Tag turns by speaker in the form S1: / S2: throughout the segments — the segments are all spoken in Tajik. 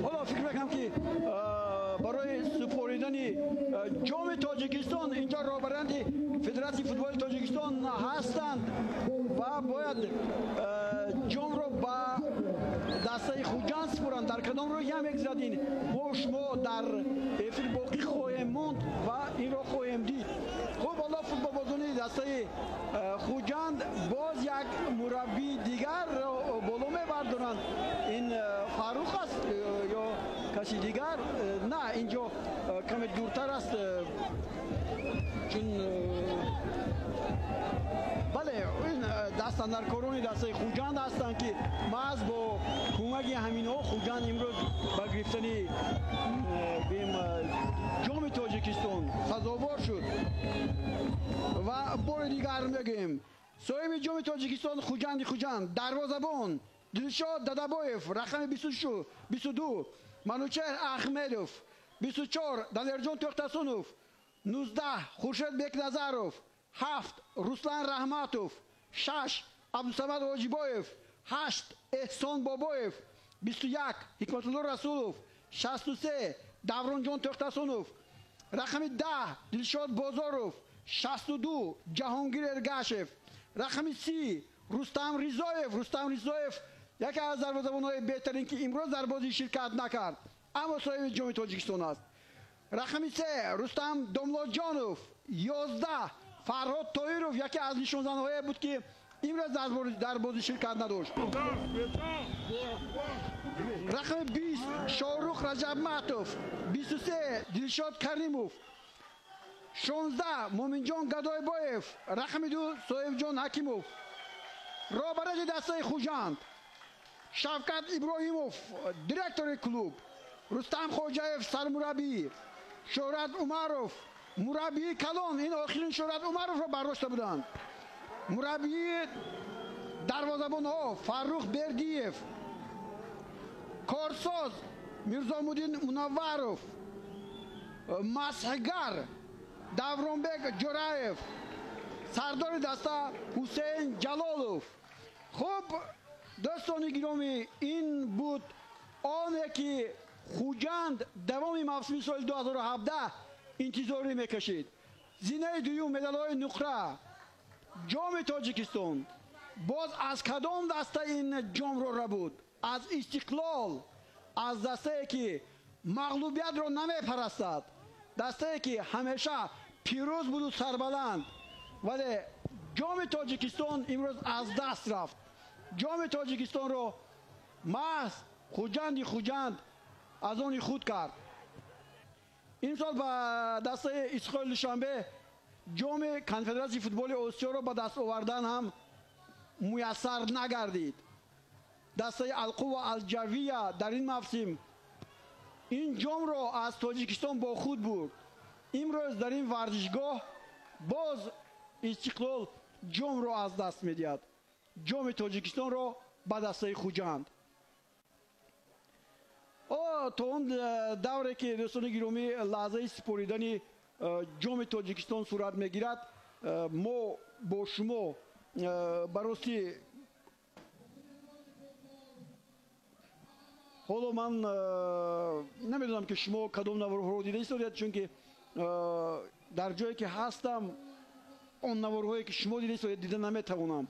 S1: Ҳоло фикр мекунам, ки барои супоридани ҷоми Тоҷикистон инҷо роҳбаранди Федератсияи футболи Тоҷикистон ҳастанд ва бояд ҷомро ба дастаи Хуҷанд супоранд. Дар кадом рӯҳия мегузарад ин, мо шумо дар эфир боқӣ хоҳем монд ва инро хоҳем дид. Хуб, ҳоло футболбозони дастаи Хуҷанд боз як мураббии дигарро боло мебардоранд. Ин Фаррух аст ё каси дигар? На, инҷо каме дуртар аст, чун бале, ин дастандаркорони дастаи Хуҷанд ҳастанд, ки маҳз бо кӯмаки ҳаминҳо Хуҷанд имрӯз ба гирифтани гӯем ҷоми Тоҷикистон сазовор шуд. Ва бори дигар мегӯем, соҳиби ҷоми Тоҷикистон Хуҷанди Хуҷанд. Дарвозабон Дилшод Дадабоев, рақами 22 Манучеҳр Ахмедов, 24 Далерҷон Тӯхтасунов, 19 Хуршед Бекназаров, 7 Руслан Раҳматов, 6 Абдусамад Ҳоҷибоев, 8 Эҳсон Бобоев, 21 Ҳикматулло Расулов, 63 Давронҷон Тӯхтасунов, рақами 10 Дилшод Бозоров, 62 Ҷаҳонгир Эргашев, рақами 30 Рустам Ризоев. Рустам Ризоев яке аз дарвозабонҳои беҳтарин, ки имрӯз дар бозӣ ширкат накард, аммо соҳиби ҷоми Тоҷикистон аст. Рақами 3 Рустам Домлоҷонов, 11 Фарҳод Тоиров, яке аз нишонзанҳое буд, ки имрӯз дар бозӣ ширкат надошт. Рақами 20 Шоҳрух Раҷабматов, 23 Дилшод Каримов, 16 Муминҷон Гадойбоев, рақами 2 Соҳибҷон Ҳакимов. Роҳбарияти дастаи Хуҷанд: Шавкат Иброҳимов, директори клуб, Рустам Хоҷаев, сармураббӣ, Шӯҳрат Умаров, мураббии калон. Ин охирин Шӯҳрат Умаровро бардошта буданд. Мураббии дарвозабонҳо Фаррух Бердиев, корсоз Мирзомуддин Мунавваров, масҳгар Давронбек Ҷӯраев, сардори даста Ҳусейн Ҷалолов. Хуб, дӯстони гиромӣ, ин буд оне, ки Хуҷанд давоми мавсими соли 2017 интизорӣ мекашид. Зинаи дуюм, медалҳои нуқра, ҷоми Тоҷикистон. Боз аз кадом даста ин ҷомро рабуд? Аз Истиқлол, аз дастае, ки мағлубиятро намепарастад, дастае, ки ҳамеша пирӯз буду сарбаланд. Вале ҷоми Тоҷикистон имрӯз аз даст рафт. Ҷоми Тоҷикистонро маҳз Хуҷанди Хуҷанд аз они худ кард. Имсол ба дастаи Истиқлоли Душанбе ҷоми Конфедератсияи футболи Осиёро ба даст овардан ҳам муяссар нагардид. Дастаи Алқува Алҷавия дар ин мавсим ин ҷомро аз Тоҷикистон бо худ бурд. Имрӯз дар ин варзишгоҳ боз Истиқлол ҷомро аз даст медиҳад, ҷоми Тоҷикистонро ба дастаи Хуҷанд. То он давре, ки, дӯстони гиромӣ, лаҳзаи супоридани ҷоми Тоҷикистон сурат мегирад, мо бо шумо ба ростӣ ҳоло ман намедонам, ки шумо кадом наворҳоро дида истодед, чунки дар ҷое, ки ҳастам, он наворҳое, ки шумо дида истодед, дида наметавонам.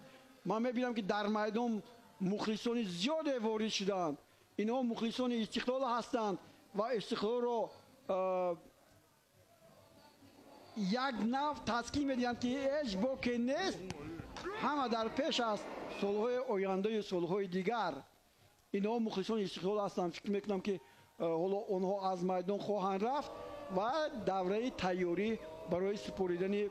S1: Ман мебинам, ки дар майдон мухлисони зиёде ворид шудаанд. Инҳо мухлисони Истиқлол ҳастанд ва Истиқлолро як нав таскин медиҳанд, ки ҳеҷ боке нест, ҳама дар пеш аст, солҳои ояндаю солҳои дигар. Инҳо мухлисони Истиқлол ҳастанд. Фикр мекунам, ки ҳоло онҳо аз майдон хоҳанд рафт ва давраи тайёрӣ барои супоридани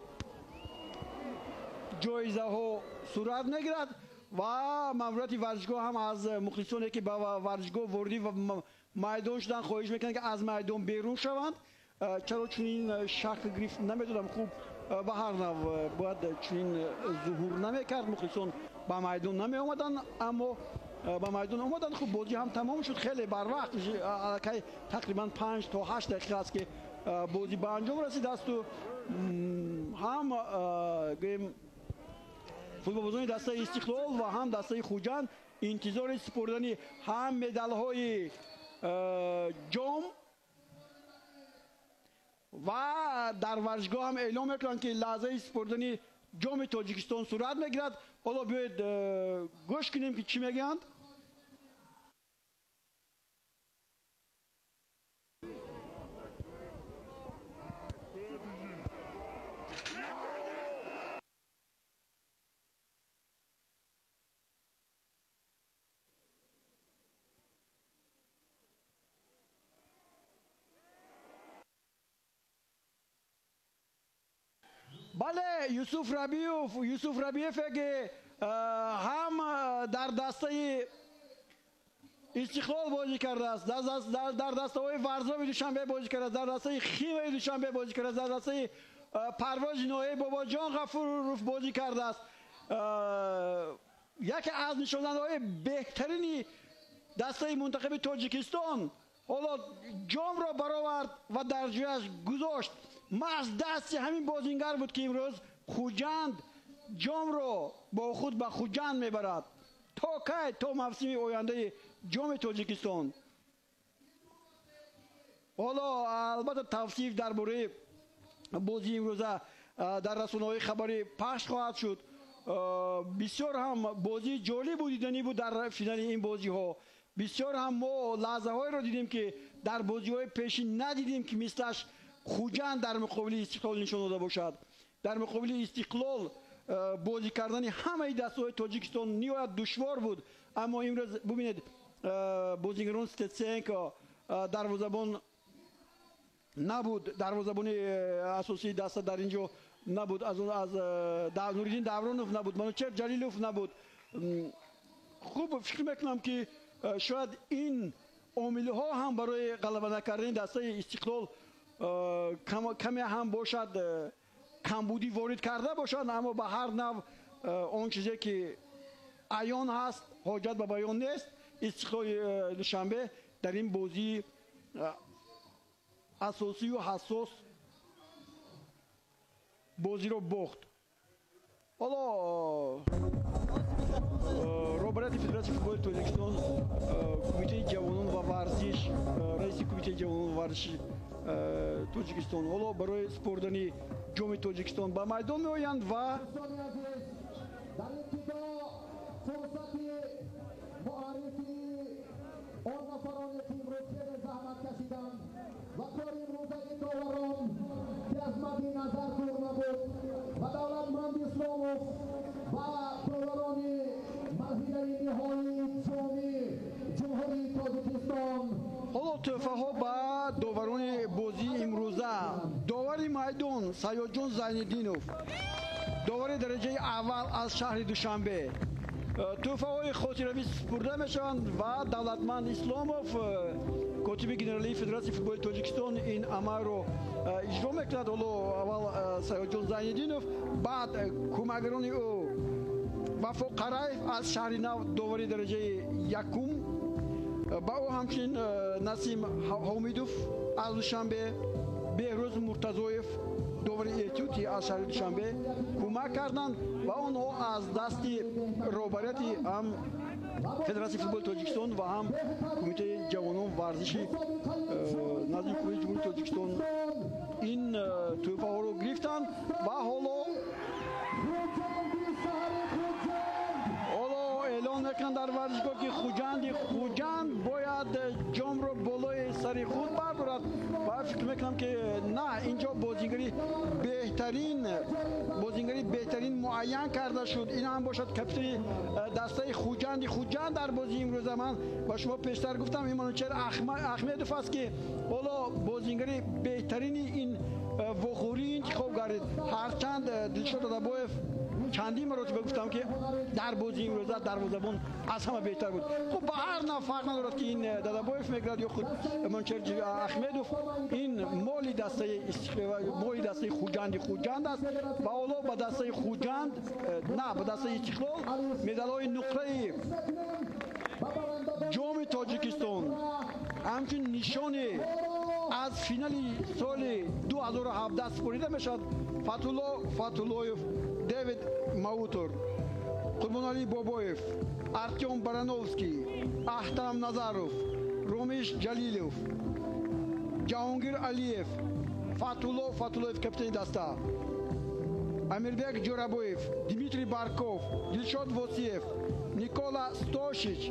S1: ҷоизаҳо сурат мегирад ва маъмурияти варзишгоҳ ҳам аз мухлисоне, ки ба варзишгоҳ воридӣ ва майдон шуданд, хоҳиш мекунанд, ки аз майдон берун шаванд. Чаро чунин шакл гирифт, намедонам. Хуб, ба ҳар нав бояд чунин зуҳур намекард, мухлисон ба майдон намеомаданд, аммо ба майдон омаданд. Хуб, бозӣ ҳам тамом шуд хеле барвақт, аллакай тақрибан 5 то 8 дақиқа аст, ки бозӣ ба анҷом расидасту ҳам гӯем футболбозони дастаи Истиқлол ва ҳам дастаи Хуҷанд Интизори супурдани ҳам медалҳои ҷом ва дар варзишгоҳ ҳам эълом мекунанд, ки лаҳзаи супурдани ҷоми Тоҷикистон сурат мегирад. Ҳоло биёед гӯш кунем, ки чӣ мегӯянд. Бале, Юсуф Рабиев, Юсуф Рабиеве, ки ҳам дар дастаи Истиқлол бозӣ кардааст, дар дастаҳои Варзоби Душанбе бозӣ кардааст, дар дастаи Химаи Душанбе бозӣ кардааст, дар дастаи Парвози ноҳияи Бобоҷон Ғафуров бозӣ кардааст. Яке аз нишондаҳои беҳтарини дастаи мунтахаби Тоҷикистон ҳоло ҷомро баровард ва дар ҷояш гузошт. Маҳз дасти ҳамин бозингар буд, ки имрӯз Хуҷанд ҷомро бо худ ба Хуҷанд мебарад. То кай? То мавсими ояндаи ҷоми Тоҷикистон. Ҳоло албатта тавсиф дар бораи бозии имрӯза дар расонаҳои хабарӣ пахш хоҳад шуд. Бисёр ҳам бозии ҷолибу диданӣ буд дар финали ин бозиҳо. Бисёр ҳам мо лаҳзаҳоеро дидем, ки дар бозиҳои пешин надидем, ки мислаш Хуҷанд дар муқобили Истиқлол нишон дода бошад. Дар муқобили Истиқлол бозӣ кардани ҳамаи дастаҳои Тоҷикистон ниҳоят душвор буд, аммо имрӯз бубинед, бозигарон Стеценко дарвозабон набуд, дарвозабони асосии даста дар ин ҷо набуд, аз Нуриддин Давронов набуд, Манучер Ҷалилов набуд. Хуб, фикр мекунам, ки шояд ин омилҳо ҳам барои ғалаба накардани дастаи Истиқлол каме ҳам бошад камбудӣ ворид карда бошад, аммо ба ҳар нав он чизе ки аён ҳаст, ҳоҷат ба баён нест. Истиқлоли Душанбе дар ин бозии асосию ҳассос бозиро бохт. Ҳоло роҳбарияти Федератсияи футболи Тоҷикистон, Кумитаи ҷавонон ва варзиш, раиси Кумитаи ҷавонон ва варзиши Тоҷикистон ҳоло барои супурдани ҷоми Тоҷикистон ба майдон меоянд ва
S2: дар ибтидо фурсати муаррифии он нафароне, ки имрӯз хеле заҳмат кашиданд ва кори имрӯзаи доварон, ки аз мадди назар дур набуд, ва Давлатманд Исломов ва доварони марҳилаи ниҳоии ҷоми Ҷумҳурии Тоҷикистон.
S1: Ҳоло тӯҳфаҳо ба доварони бозии имрӯза. Довари майдон Саёдҷон Зайниддинов, довари дараҷаи аввал аз шаҳри Душанбе. Тӯҳфаҳои хотиравӣ супурда мешаванд ва Давлатманд Исломов, котиби генералии Федератсияи футболи Тоҷикистон, ин амалро иҷро мекунад. Ҳоло аввал Саёдҷон Зайниддинов, баъд кӯмакгарони ӯ Вафо Қараев аз шаҳри Нав, довари дараҷаи якум, ба ӯ ҳамчунин Насим Ҳомидов аз Душанбе, Беҳрӯз Муртазоев, довари эҳтиётӣ аз шаҳри Душанбе кӯмак карданд ва онҳо аз дасти роҳбарияти ҳам Федератсияи футболи Тоҷикистон ва ҳам Кумитаи ҷавонон варзиши назди Ҳукумати Ҷумҳурии Тоҷикистон ин тӯҳфаҳоро гирифтанд ва ҳоло эълон мекунанд дар варзишгоҳ, ки Хуҷанди Хуҷанд бояд ҷомро болои сари худ бардорад. Ва фикр мекунам, ки на, инҷо бозингари беҳтарин муайян карда шуд. Ин ҳам бошад капитани дастаи Хуҷанди Хуҷанд дар бозии имрӯза. Ман ба шумо пештар гуфтам, ин Манучер Ахмедов аст, ки ҳоло бозингари беҳтарини ин вохӯрӣ интихоб гардид. Ҳарчанд Дилшод Дадабоев чандин маротиба гуфтам, ки дар бозии имрӯза дарвозабон аз ҳама беҳтар буд. Хуб, ба ҳар нав фарқ надорад, ки ин Дадабоев мегирад ё худ Манучер Ахмедов. Ин моли дастаи Хуҷанди Хуҷанд аст ва ҳоло ба дастаи Хуҷанд, на, ба дастаи Истиқлол медалҳои нуқраи ҷоми Тоҷикистон ҳамчун нишони аз финали соли 2017 супорида мешавад. Фатулло Фатуллоев, Дэвид Маутор. Қурбоналӣ Бобоев, Артём Барановский, Ахтам Назаров, Ромиш Ҷалилов, Ҷаҳонгир Алиев, Фатулло Фатуллоев, капитани даста, Амирбек Ҷӯрабоев, Дмитрий Барков, Дилшод Восиев, Никола Стошич,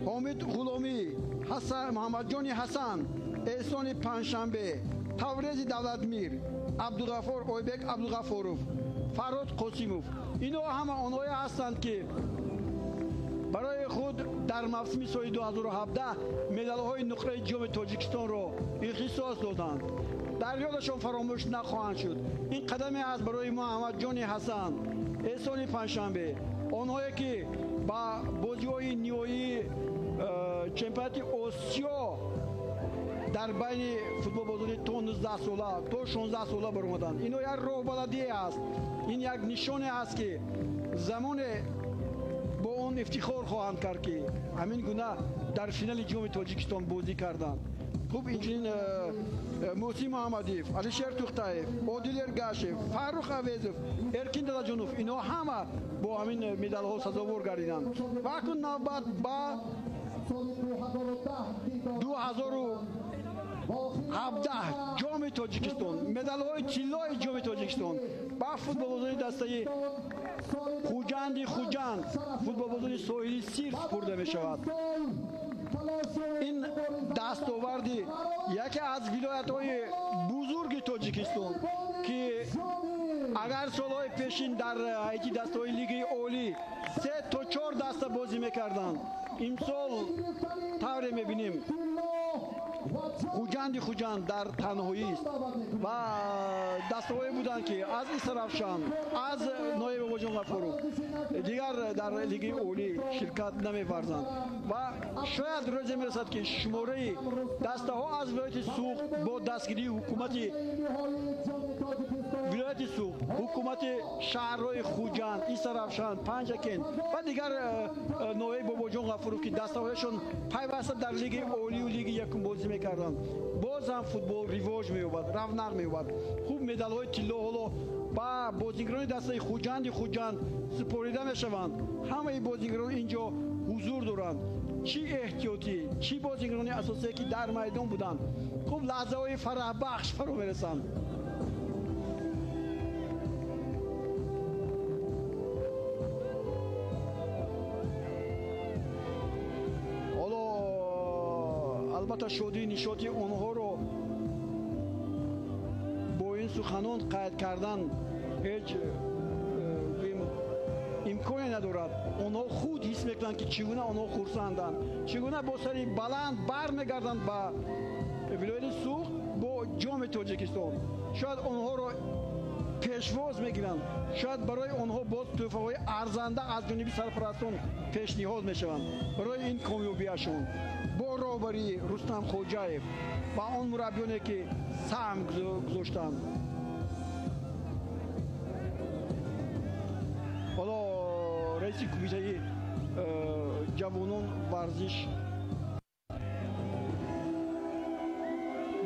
S1: Ҳомид Ғуломӣ, Муҳаммадҷони Ҳасан, Эҳсони Панҷшанбе, Таврези Давлатмир, Абдуғаффор Ойбек Абдуғаффоров, Фаррод Қосимов. Инҳо ҳама онҳое ҳастанд, ки барои худ дар мавсими соли 2017 медалҳои нуқраи ҷоми Тоҷикистонро ихтисос доданд. Дар ёдашон фаромӯш нахоҳанд шуд. Ин қадаме аст барои Муҳаммадҷони Ҳасан, Эҳсони Панҷшанбе, онҳое ки ба бозиҳои ниҳоии чемпионати Осиё дар байни футболбозони то 19 сола, то 16 сола баромаданд. Ино як роҳбаладие аст, ин як нишоне аст, ки замоне бо он ифтихор хоҳанд кард, ки ҳамин гуна дар финали ҷоми Тоҷикистон бозӣ карданд. Хуб, инчунин Муҳсин Муҳаммадиев, Алишер Тухтаев, Одил Эргашев, Фаррух Авезов, Эркин Дадаҷонов, инҳо ҳама бо ҳамин медалҳо сазовор гардиданд. Ва акнун навбат ба 2017 ҷоми Тоҷикистон, медалҳои тиллои ҷоми Тоҷикистон ба футболбозони дастаи Хуҷанди Хуҷанд, футболбозони соҳили Сир супурда мешавад. Ин дастоварди яке аз вилоятҳои бузурги Тоҷикистон, ки агар солҳои пешин дар ҳайати дастаҳои лигаи олӣ 3 то 4 даста бозӣ мекарданд, имсол тавре мебинем, Хуҷанди Хуҷанд дар танҳоист ва дастаҳое буданд, ки аз Истаравшан, аз ноҳияи Бобоҷон Ғафуров дигар дар лигаи олӣ ширкат намеварзанд. Ва шояд рӯзе мерасад, ки шумораи дастаҳо аз вилояти Суғд бо дастгирии ҳукумати вилояти Суғд, ҳукумати шаҳрҳои Хуҷанд, Истаравшан, Панҷакент ва дигар ноҳияи Бобоҷон Ғафуров, ки дастаҳояшон пайваста дар лигаи олию лигаи якум бозӣ мекарданд, боз ҳам футбол ривоҷ меёбад, равнақ меёбад. Хуб, медалҳои тилло ҳоло ба бозигарони дастаи Хуҷанди Хуҷанд супорида мешаванд. Ҳамаи бозигарон ин ҷо ҳузур доранд. Чӣ эҳтиётӣ, чӣ бозигарони асосие, ки дар майдон буданд. Хуб, лаҳзаҳои фараҳбахш фаро мерасанд. Ҳоло албатта шодии нишоти онҳоро бо ин суханон қайд кардан ҳеҷ имконе надорад. Онҳо худ ҳис мекунанд, ки чӣ гуна онҳо хурсанданд, чӣ гуна бо сари баланд бармегарданд ба вилояти Суғд бо ҷоми Тоҷикистон. Шояд онҳоро пешвоз мегиранд, шояд барои онҳо боз тӯҳфаҳои арзанда аз ҷониби сарпарастон пешниҳод мешаванд барои ин комёбиашон бо роҳбарии Рустам Хоҷаев ва он мураббиёне, ки саҳм гузоштанд. Ҳоло раиси кумитаи ҷавонон, варзиш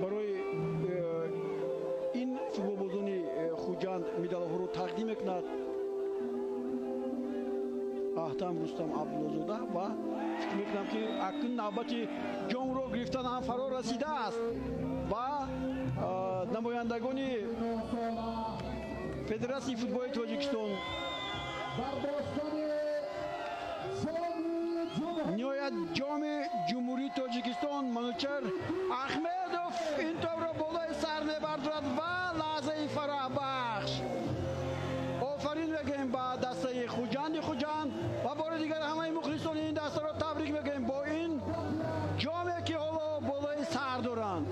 S1: барои ин футболбозони Хуҷанд медалҳоро тақдим мекунад. Аҳтам Рустам Абдуллозода, ва фикр мекунам, ки акнун навбати ҷомро гирифтан ҳам фаро расидааст ва намояндагони Федератсияи футболи Тоҷикистон ниҳоят ҷоми Ҷумҳурии Тоҷикистон Манучар Ахмедов ин тобро болои сар мебардорад ва лаҳзаи фараҳбахш. Офарин мегӯем ба дастаи Хуҷанди Хуҷанд ва бори дигар ҳамаи мухлисони ин дастаро табрик мегӯем бо ин ҷоме, ки ҳоло болои сар доранд.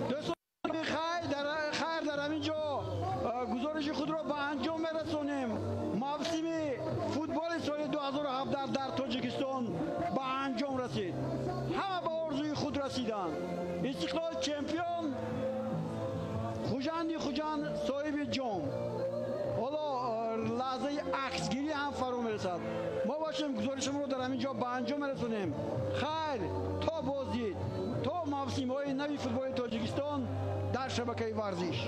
S1: Дӯстони хайр, дар ҳамин ҷо гузориши худро ба анҷом мерасонем. Мавсими футболи соли 2017 дар Тоҷикистон ба анҷом расид. Ҳама ба орзуи худ расиданд. Истиқлол чемпион, Хуҷанди Хуҷанд соҳиби ҷом. Ҳоло лаҳзаи аксгирӣ ҳам фаро мерасад. Мо бошем гузоришамонро дар ҳамин ҷо ба анҷом мерасонем. Хайр, то боздид, то мавсимҳои нави футболи Тоҷикистон дар шабакаи варзиш.